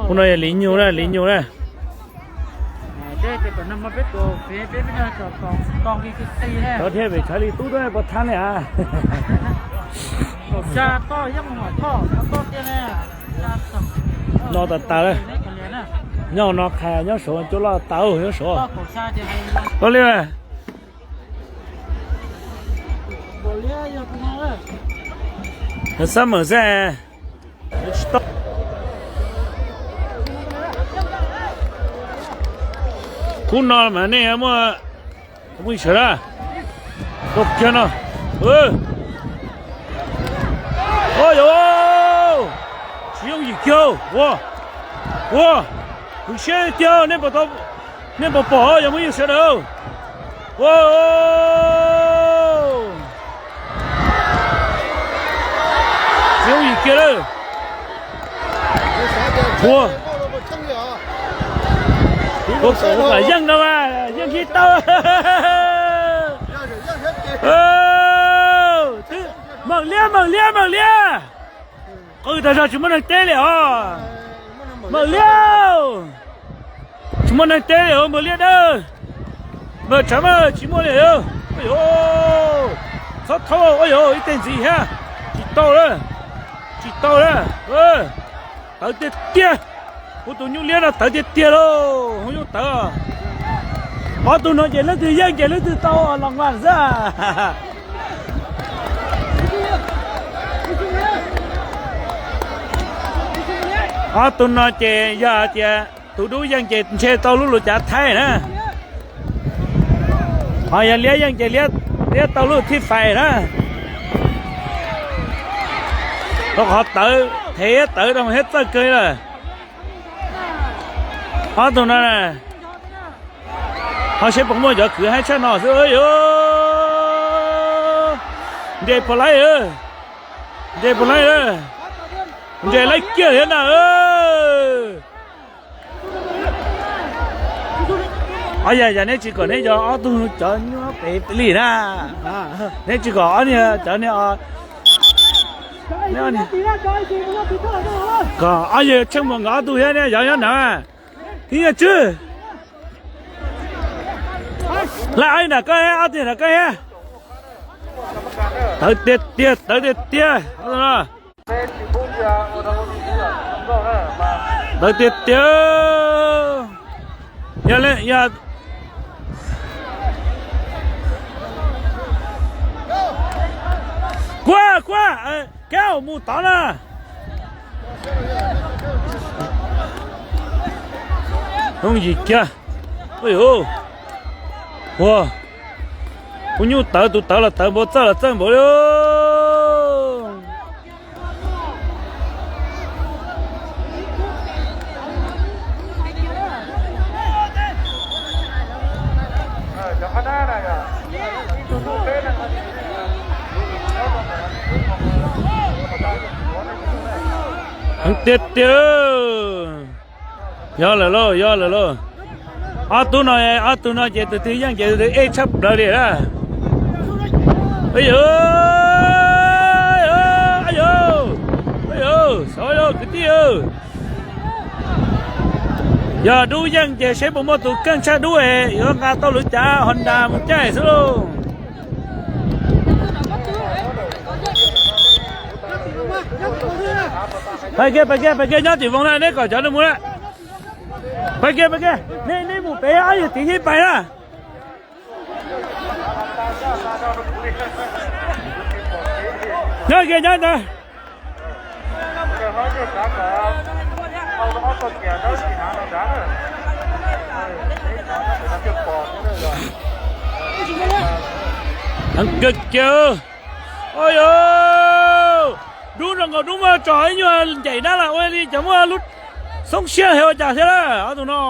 Hnub no yog Liv Nyug na, Liv Nyug na. Rov thiab pem tshav li tub tuaj puas thab ne a. No tas tas lawm. Nyob no qhia nyob saud cuab loj tas nyob saud. Ua li. Xab mem xab. Khub no mas nej muaj phooj ywg sawv daws tuaj kiag no. Ua yog tsis yooj yim kiag ua ua hwv siab tiag. Nej puas pom yog phooj ywg sawv daws? Ua tsis yooj yim kiag lawm. Ua ua yeej no mas yeej tsis tau. Meem liab, meem liab, meem liab. Qw tag zog tsis muaj neeg teb li os. Meem liab, tsis muaj neeg teb li os, meem liab dawb. Meem tshav mas tsis muaj li. Txhob thaub, ua yog ib teg ntxiv thiab. Tsis tau lawm, tsis tau lawm. Tawv tiag tiag. Kuv tus nyuj liab no tawv tiag tiag lauj, hu nyuj tawv. Ob tug no ces leej twg yeej ces leej twg tau los vas xwb. Ob tug no ces yog tias tus dub yeej ces ntshe tau lub lus cav thaib na. Ho yog liab yeej ces liab tau lub thib fais na. Rau qhov tawv, thev tawv rau thiab txawj kawg lawm. Ob tug no na, ho seb puas muaj cov kwv haib tshaj no xwb. Nres puas laib, nres puas laib, nres laib kiag thiab na. Yog yog neb tsis kom neb cov ob tug cov nyob pem li na, neb tsis kom ob niag cov niag kom ob yawg Tsheej Muas nkawd ob tug thiab ne, yog nyob na. Ib nyuag tswb. Laj ob nram koj, ob tug nram koj thiab. Tawv tiag tiag, tawv tiag tiag. Tawv tiag tiag. Yog, yog, kuaj kuaj, kab mus tod na. Yooj yim kiag. Ua, ua nyuj tawv, tus tawv los tawv npaum, txawj los txawj npaum li. Heev tiag tiag. Yog lawm lauj, yog lawm lauj. Ob tug no, ob tug no ces tus twg yeej ces tus twg ej tshaj plaws li na. Yog, yog, yog, kwv tij, yog dub yeej ces seb puas muaj tus keej tshaj dub es yuav nqa tau lub cav Honda mus caij xwb lauj. Pais kiag, pais kiag, pais kiag, nyob tim voos na, neb kom cov nws mus na. Pais kiag, pais kiag, neb, neb mus pem, ob yawg tim neb pais na. Nyob kiag, nyob ntawd. Heev kawg kiag. Ua yog dub no nkaus dub muaj tso ib nyuag ncaim nab las ua li cas muaj lub xoob siab heev ua cas thiab na ob tug no.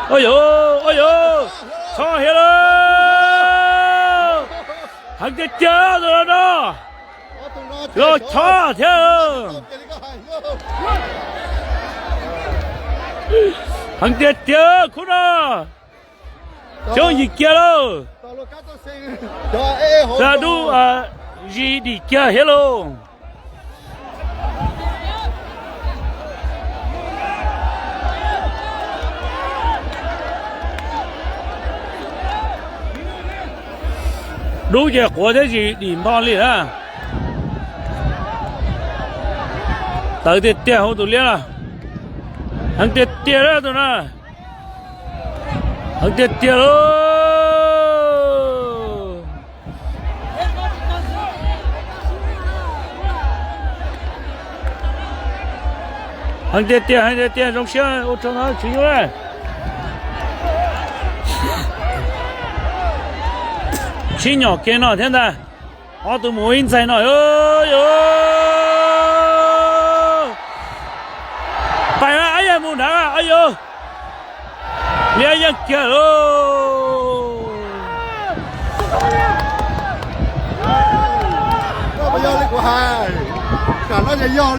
Ua yog, ua yog, txhob hiab lauj. Heev tiag tiag tus no no. Los txhob thiab. Heev tiag tiag khub no. Xyoob yim kiag lauj. Xa dub, zis dim kiag thiab lauj. Dub ces quav thiab zis dim nto li na. Tawv tiag tiag hauv tus liab na. Heev tiag tiag lawm tus na. Heev tiag tiag lauj. Heev tiag tiag, heev tiag tiag, zoo siab ua tsaug ntau tswv yim. Sib nyom kiag no thiab ntag. Ob tug mus ib ntxaig no. Pais mas ab yawg mus nrad ab yawg. Liab yeej kiag lauj. Yog li kuv hais, kam no ces yog